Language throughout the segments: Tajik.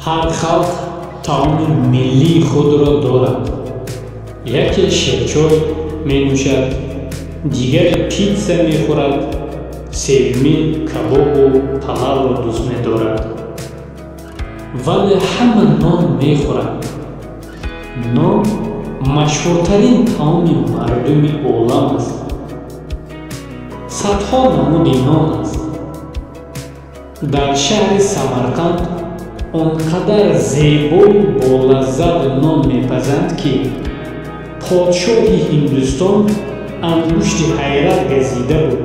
Ҳар халқ таоми миллии худро дорад. Яке ширчой менӯшад, дигаре питса мехӯрад, сеюмӣ кабобу палавро дӯст медорад. Вале ҳама нон мехӯранд. Нон машҳуртарин таоми мардуми олам аст. Садҳо намуди нон аст. Дар шаҳри Самарқанд он қадар зебою болаззат нон мепазанд, ки подшоҳи Ҳиндустон ангушти ҳайрат газида буд.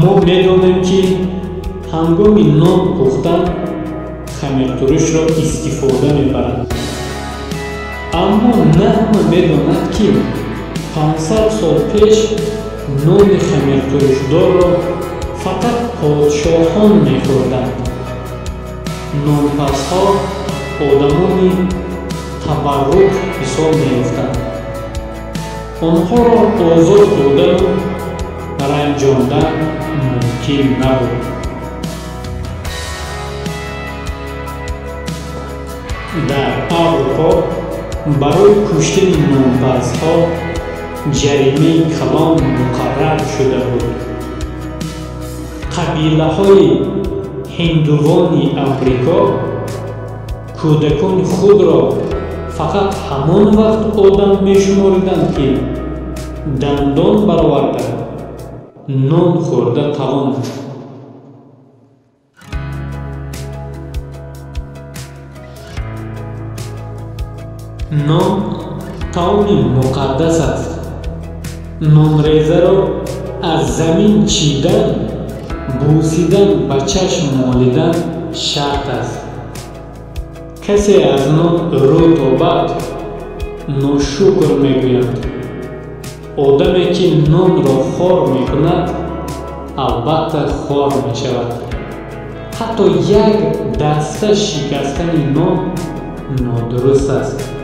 Мо медонем, ки ҳангоми нон пухтан хамиртурушро истифода мебаранд. Аммо на ҳама медонад, ки 500 сол пеш нони хамиртурушдорро фақат подшоҳон мехӯрданд. Нонпазҳо одамони табаррук ҳисоб меёфтанд. Онҳоро озор додану ранҷондан мумкин набуд. Дар Аврупо барои куштани нонпазҳо ҷаримаи калон муқаррар шуда буд. Қабилаҳои ҳиндувони Амрико кӯдакони худро фақат ҳамон вақт одам мешумориданд, ки дандон бароварда нон хӯрда тавонанд. Нон таоми муқаддас аст. Нонрезаро аз замин чидан, бусидан, ба чашм молидан шарт аст. Касе аз нон рӯ тобад, ношукр мегӯянд. Одаме, ки нонро хор мекунад, албатта хор мешавад. Ҳатто як даста шикастани нон нодуруст аст.